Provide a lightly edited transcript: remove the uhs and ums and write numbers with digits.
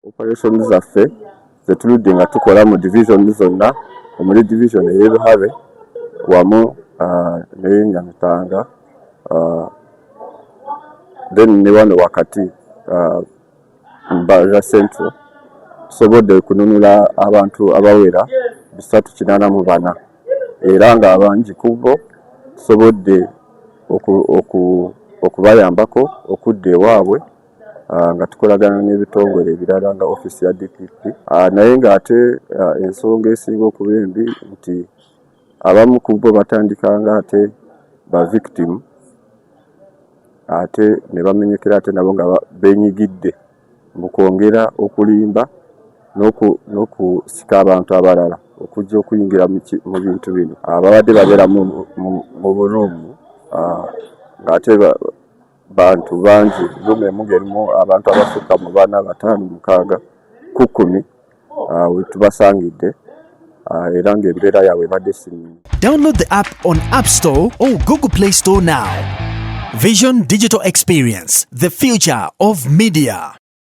Operation zaffe zetuludde nga tukola mu division zonna, omuli division ey'ebihabe wamu n'eyenyamitanga, then ne wano wakati Mbarara Central, tusobodde okununula abantu abawera 384, era nga abangi ku bo tusobodde okubayambako okudda ewaabwe nga tukolagana n'ebitongole ebirala nga ofiisi ya DPP. Naye ng'ate ensonga esinga okuba embi nti abamu ku bo batandikanga ate ba victim, ate ne bamenyekera, ate nabo nga beenyigidde mu kwongera okulimba n'okusika abantu abalala okujja okuyingira mu bintu bino. Babadde babeera mu buruumu ng'ate bantu bangi, room emu ng'erimu abantu abasukka mu bana, bataano, mukaaga ku 10, we tubasangidde, era ng'embeera yaabwe ebadde si nnungi. Download the app on App Store or Google Play Store now. Vision Digital Experience, the future of media.